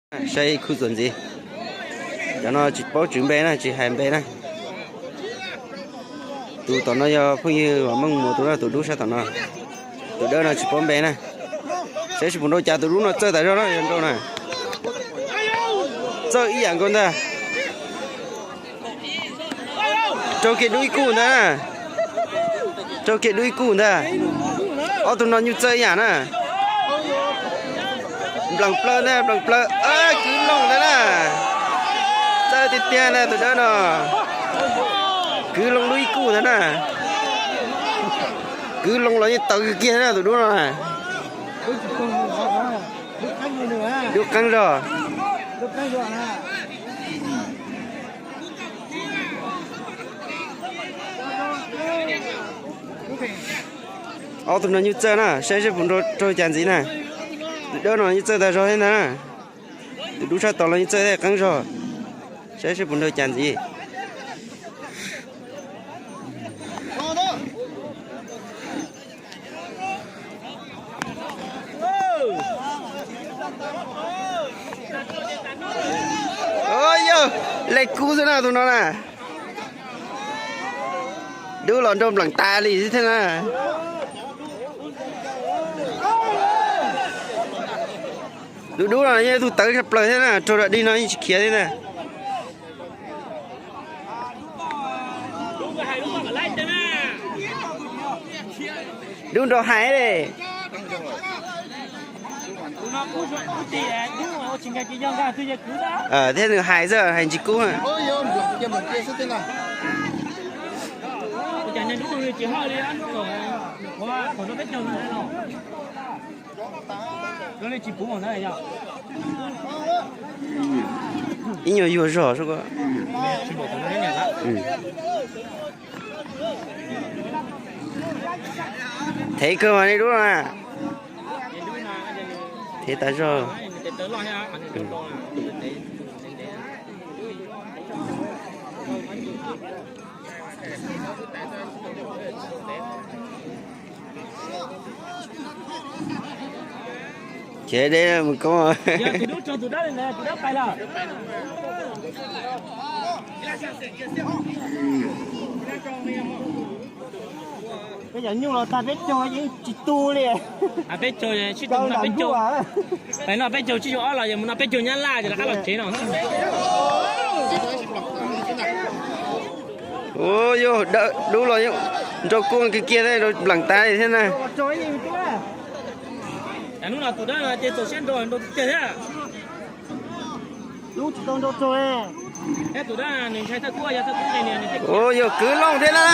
Saib khub txuas ntxiv. Cov no tsis paub tswv npe na, tsis hais npe na. Tus tom no yog phooj ywg Vam Meej Muas tus na, tus dub sab tom no. Tus dawb no tsis paub npe na. Saib seb puas nrau cas, tus dub no txawj tas zog na, yog nrau na. Txawj ib yam nkaus ntag. Rau kiag dub ib kuj ntag na. Rau kiag dub ib kuj ntag. Ob tug no nyuj txawj ib yam na. Nplees plaws ntag, nplees plaws, kwv loo ntag na. Txawj tiag tiag ntag tus dawb no. Kwv loo dub ib kuj ntag na. Kwv loo los yeej tawv kiag na tus dub no na. Dub qeeb zog. Ob tug no nyuj txawj na, saib seb puas nrau cas ntxiv na. Tus dawb no nyuj txawj tag zog thiab ntag na. Tus dub sab tod los nyuj txawj thiab qeeb zog. Saib seb puas nrau cas ntxiv. Yog, lej kub xwb na tus no na. Dub los nrau nplees tas li xwb thiab na. Tus dub no yeej tug tawv tshaj plaws thiab na, raug dog dig no yeej tsis khiav thiab na. Dub nrau hais li. Thiab nws hais xwb, hais ntsis kub. Ib nyuag yuag zog. Thev kawg mas li dub no na. Thev tas zog. Khiav deb mus koob. Peb cov nyuj los tag peb caug yeej tsis tu li. Peb caug sib tw no peb caug, peb no peb caug tsib caug ob los yog mus no peb caug nyab laj ces rov qab los tsev no. Ua yog dub los nrau kuj kiag kiag thiab, nplees tas li thiab na. Hnub no tus dawb no ces txaus siab nrau nrau tiag tiag thiab. Ua yog kwv loo thiab na.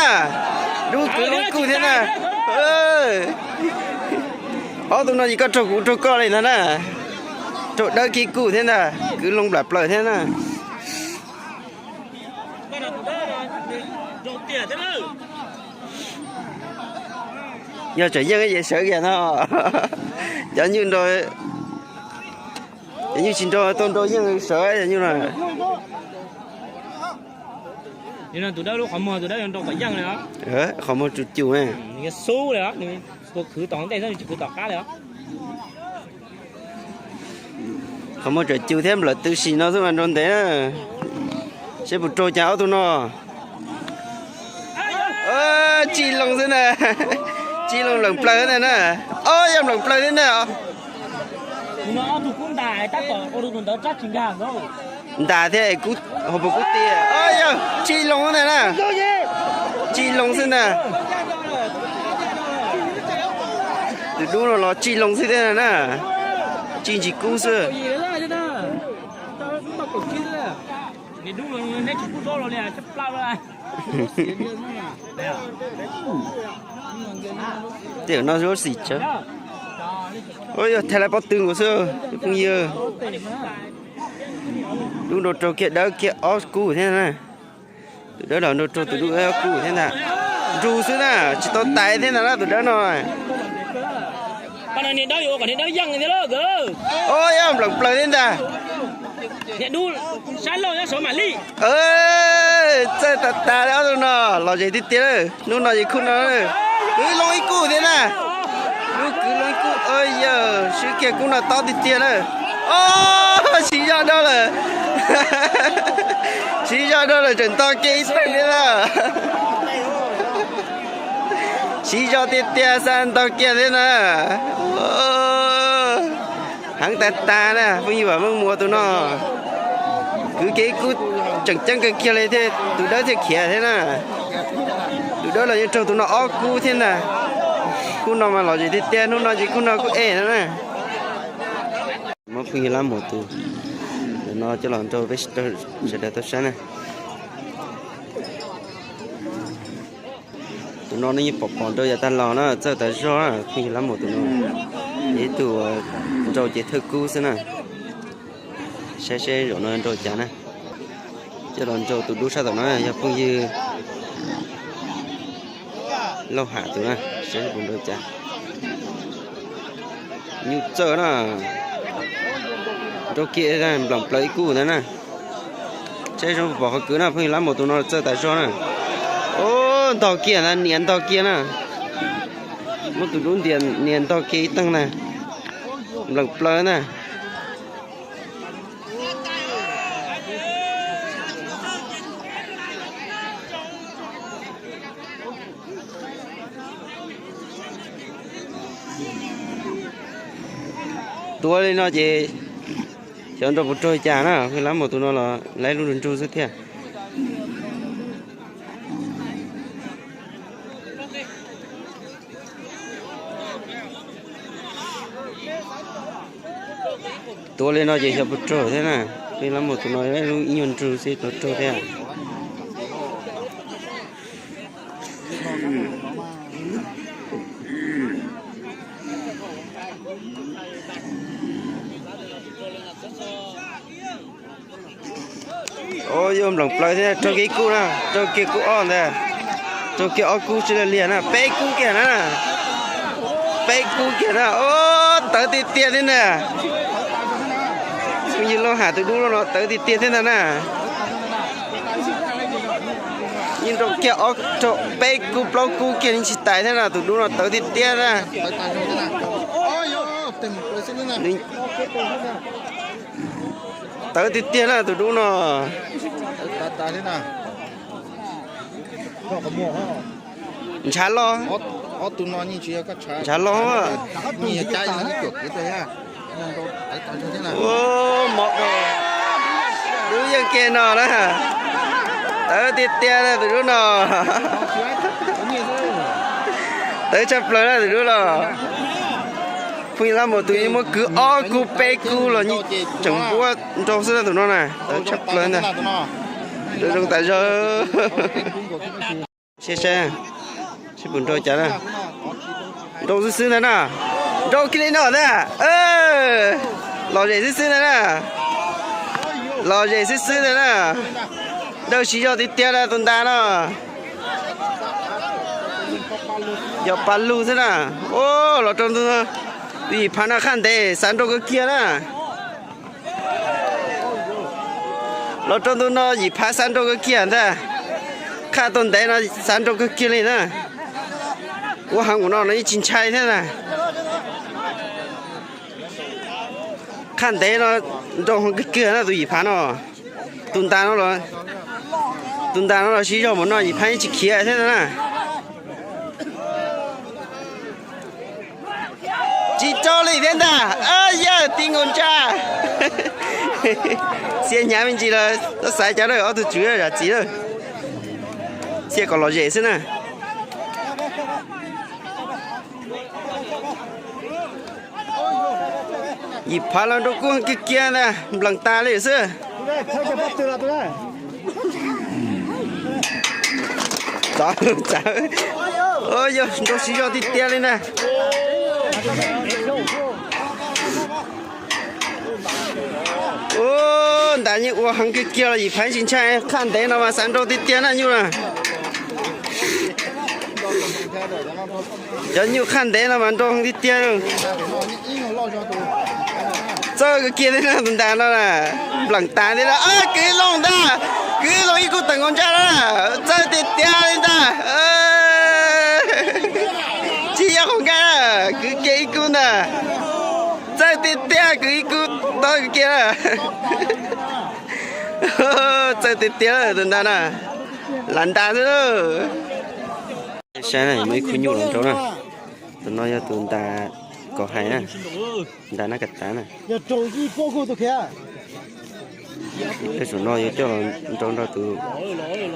Dub kwv loo kuj thiab na. Ob tug no ces koj raug kuv raug koj li ntag na. Raug dawb kiag kuj thiab ntag, kwv loo nplam plaws thiab na. Yog tsam yeej ces sawv kiag no. Cov nyuj nrau, cov nyuj tsis nrau tau nrau yeej sawv cov nyuj no. Tus dawb lub qhov muag, tus dawb yuav nrau kom yeej li os. Qhov muag tsuj cum, nws yuav xub li os, nws puas khwv tom ntej xwb, nws tsis khwv tom qab li os. Qhov muag tsuj cum thiab nplawm tw sim no xwb mas nrau ntev na. Seb puas raug cas ob tug no. Tsij loo xwb na. Tsij loo nplees plaws ntag na. Ob yog nplees plaws thiab ntag. Ntas thiab, hauv paus kub tiag. Yog tsij loo ntag na. Tsij loo xwb ntag. Tus dub no los tsij loo xwb thiab na. Tsij ntsis kub xwb. Tej no yuav xim tsawv. Ua yog thaij lawv pob tw nkaus xwb phooj ywg. Dub nrau raug kiag dawb kiag ob kub thiab na. Tus dawb los nrau raug tus dub ob kub thiab ntag. Nrug xwb na, tsis tau tais thiab ntag na tus dawb no. Niag dawb yuav kom niag dawb yeej thiab lauj. Ua yog nplees plaws thiab ntag. Niag dub sab laug nyob saud mam li. Txawj tas tas li ob tug no, los zem tiag tiag lawm. Hnub no ces khub no, kwv loo ib kub thiab na. Dub kwv loo ib kub, yog swb kiag kub no tob tiag tiag na. Ob, siv Siv zog dhau lawm tseem ntog kiag ib teeg thiab na. Siv zog tiag tiag xav ntog kiag thiab na. Heev tag tag na, phooj ywg Vam Meej Muas tus no. Kwv kiag ib kub tseem ceeb kawg kiag li thiab tus dawb thiaj khiav thiab na. Tus dawb los yeej raug tus no ob kub thiab ntag. Kub no mas lom zem tiag tiag, hnub no ces kub no kuj ej no na. Muab phooj ywg Lab Mus tus no coj los nrau peb sawv daws tau saib na. Tus no nej yeej pom pom nrau yav tag los na, txawj tas zog na, phooj ywg Lab Mus tus no. Ib tug nrau ces thawj kub xwb na. Saib seb zaum no nrau cas na. Coj los nrau tus dub sab tom no yog phooj ywg Lauj Ham tus na, saib puas nrau cas. Nyuj txawj na. Nrau kiag nplam plaws ib kub ntawd na. Saib zoo pom qhov kwv na, phooj ywg Lab Mus tus no txawj tas zog na. Ub, ntog kiag ntag, nias ntog kiag na. Muab tus dub nias ntog kiag ib teeg na. Nplam plaws na. Tuav li no ces xyov nrau puas raug cas na, phooj ywg Lab Mus tus no los laib lub nrug nrug xwb thiab. Tuav li no ces xyov puas raug thiab na. Peb Lab Mus tus no lub ib nyuag nrug xwb tuav raug thiab. Ub, yuav nploom plaws thiab, raug kiag ib kub na, raug kiag kub ob ntag. Raug kiag ob kub tsis liaj liag na, peb kub kiag na. Peb kub kiag na, ub, tawv tiag tiag thiab ntag. Phooj ywg Lauj Ham tus dub no tawv tiag tiag thiab ntag na. Yeej raug kiag ob, raug peb kub plaub kub kiag yeej tsis tas thiab na, tus dub no tawv tiag tiag na. Tawv tiag tiag na tus dub no. Ntshav loj. Ntshav loj. Ua, mov dub yeej kiag no na. Tawv tiag tiag na tus dub no. Tawv tshaj plaws na tus dub no. Phooj ywg Lab Mus tus yeej muab kwv ob kub peb kub los yeej tseem npuab nrau xwb na tus no na. Tawv tshaj plaws ntag. Zoo tas zog. Saib saib, saib puas nrau cas na. Nrau xwb xwb ntag na. Nrau kiag li no ntag. Lom zem xwb xwb ntag na. Lom zem xwb xwb ntag na. Nrau siv zog tiag tiag na tus ntas no. Yog pa lug xwb na. Ub, los rau tus yim phav no qhaj ntev xav nrau kawg kiag na. Los rau ntu no yim phav xav nrau kawg kiag ntag. Qhaj tau ntev no xav nrau kawg kiag li na. Ua heev npaum no los yeej tsis ntshai thiab na. Qhaj ntev no nrau heev kawg kiag na tus yim phav no. Tus ntas no los, tus ntas no los siv zog npaum no yim phav yeej tsis khiav thiab na. Tsis tso li thiab ntag. Yawg tib nkaus ntsaj. Xiab hnyav me ntsis los txhob xaiv cov lawm, ob tug tswv zam txim lawm. Xiab kom lom zem xwb na. Yim phav los nrau kub kiag kiag ntag, nplees tas li xwb. Yog nrau siv zog tiag tiag li ntag. Ub, ntas nyuj ua heev kiag kiag los yim phav tsis ntshai, qhaj ntev no mas xav nrau tiag tiag na nyuj na. Cov nyuj qhaj ntev no mas nrau heev tiag tiag. Txawj kawg kiag thiab na tus ntas no na. Nplees tas thiab na. Kwv loo ntag. Kwv loo ib kub tawm nkaus ntsaj na. Txawj tiag tiag li ntag. Tsis yog qhov nkaj na. Kwv kiag ib kub ntag. Txawj tiag tiag, kwv ib kub tob kiag na. Txawj tiag tiag tus ntas na, lam ntas xwb. Saib na, muaj ib khub nyuj los nraud na. Tus no yog tus ntas kom hais na, ntas nab kas tav na. Tej zaum no yuav coj los nrau nrog tus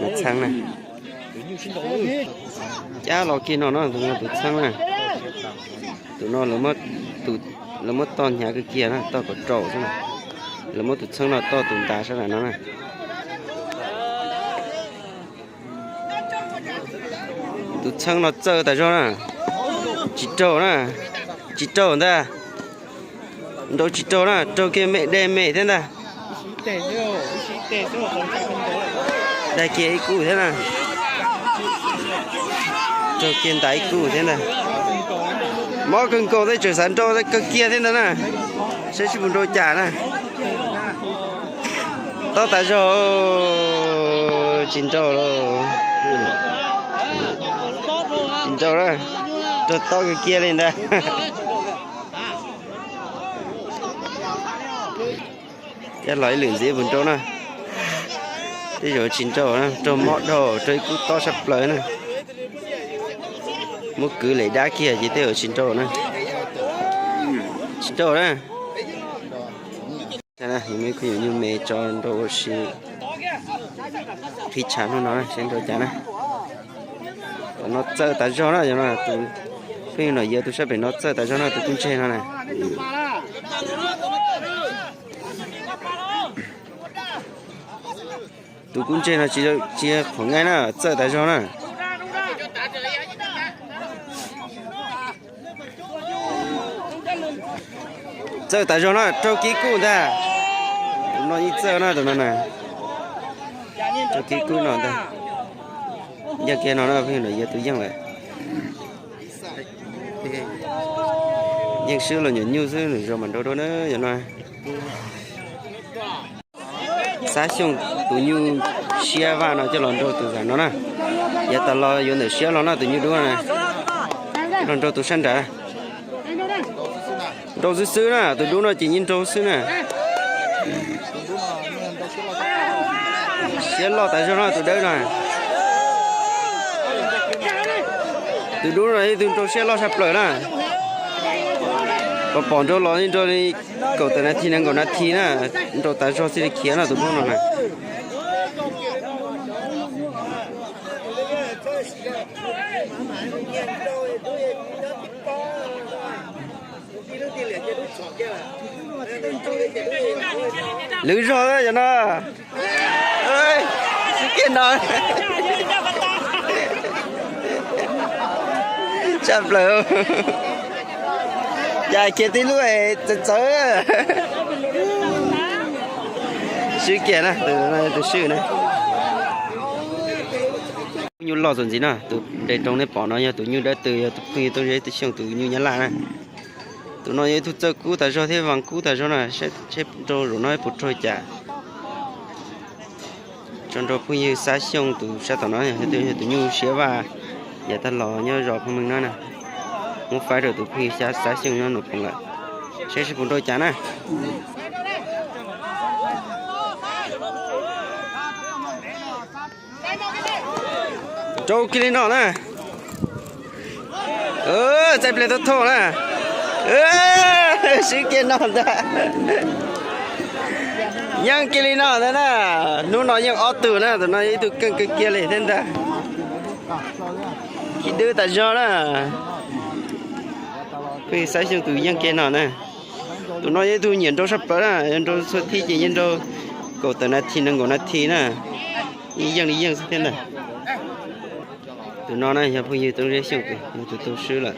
nas txheeb na. Cab los kiag no no, tus no tus txheeb na. Tus no lawv muab toj hnyav kawg kiag na, toj kom raum xwb na. Lawv muab tus txheeb no toj tus ntas sab nram no na. Tus txheeb no txawj tas zog na. Tsis raug na, tsis raug ntag. Nrau tsis raug na, raug kiag me dej me thiab ntag. Dag kiag ib kub thiab na. Raug kiag ntas ib kub thiab ntag. Mob kawg nkaus tej tseem xav nrau kawg kiag thiab ntag na. Saib seb puas nrau cas na. Tob tas zog, tsis nrau, tsis nrau na. Raug tob kawg kiag li ntag. Cab los ib lwm ntxiv puas nrau na. Tej zaum tsis nrau na, raug mob dhau, raug ib kub tob sab plaws na. Muab kwv lem dab kiag ces tej zaum tsis nrau na. Tsis nrau na. Muaj ib khub nyuam nyuj me tso nrau ua si qhib tshav hnub no seb nrau cas na. Tom no txawj tas zog na, tus phooj ywg Nom Yawg tus sab pem no txawj tas zog na, tus kub ntseg no na. Tus kub ntseg no tsis yog qhov nqaij na, txawj tas zog na. Txawj tas zog na, raug kiag kub ntag. Tus no yeej txawj na, tus no na. Raug kiag kub no ntag. Yeej kiag no na, pheej Nom Yawg tus yeej lawm. Yeej swb los nyuam nyuj xwb, nws zoo mas nrau dua na yom no. Xab Xyooj tus nyuj siab vaj no coj los nrau tus zam no na. Yav tas los yuav ntawm siab los no tus nyuj dub na. Los nrau tus sab nrad. Nrau xwb xwb na, tus dub no ces yeej nrau xwb na. Siab loj tas zog no tus dawb no. Tus dub no ib tug nrau siab loj saj plaws na. Pom pom nrau los yeej nrau li kaum tawm nas this nees nkaum nas this na. Nrau tas zog xij li khiav no tus dub no na. Lwv zog yom no. Sib kiag no. Tshaj plaws. Cas khiav tib lub txawv txawv. Swb kiag na, tus swb na. Nyuj loj txuas ntxiv no, tus nres roo nej pom no yog tus nyuj dawb tw, yog tus phooj ywg Tooj Zeb Xyooj tus nyuj Nyab Laj na. Tus no yog ib tug txawj kub tas zog thiab vas kub tas zog na, seb nrau zaum no puas raug cas. Tso nrau phooj ywg Xab Xyooj tus sab tom no, yog tus nyuj siab vaj yav tag los nyob zos Phaj Meej no na. Muab faib rau tus phooj ywg Xab Xyooj nyob Nus Phoom lawm, seb seb puas nrau cas na. Nrau kiag li no na. Txaij pliag thoj thoj na. Swb kiag no ntag. Yeej kiag li no ntag na. Hnub no yeej ob tug na, tus no ib tug keej kawg kiag li thiab ntag. Khib dwb tas zog na. Phooj ywg Xab Xyooj tus yeej kiag no na. Tus no yog ib tug nyiam nrau saj plaws na, yog nrau txhua thib ces yeej nrau kaum tawm nas this nees nkaum nas this na. Yeej yeej li yeej xwb thiab ntag. Tus no na yog phooj ywg Tooj Zeb Xyooj tus, yog tus tau swb lawm.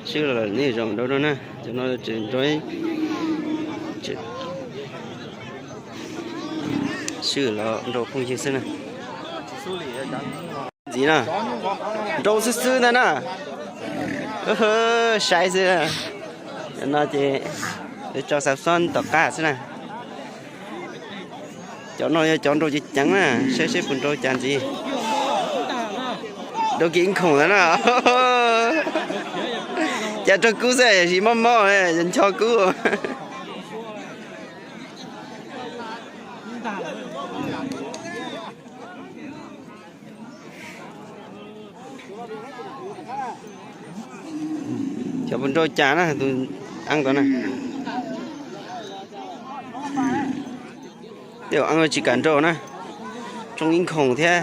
Swb lawm neb zaum nrau dua na, cov no tseem nrau, swb los nrau phooj ywg xwb na. Ntxiv na, nrau xwb xwb ntag na. Saib xwb, cov no ces tso xav xob tom qab xwb na. Cov no yog cov nrau ceev ceev na, saib seb puas nrau cas ntxiv. Nrau kiv nkhoom ntag na. Cas raug kub xwb, yog tsis mob mob, yog ncho kub. Cov puas nrau cas na, tus eeb tod na. Tej zaum eeb tsis kam nrau na, tsoo ib nkhoos thiab.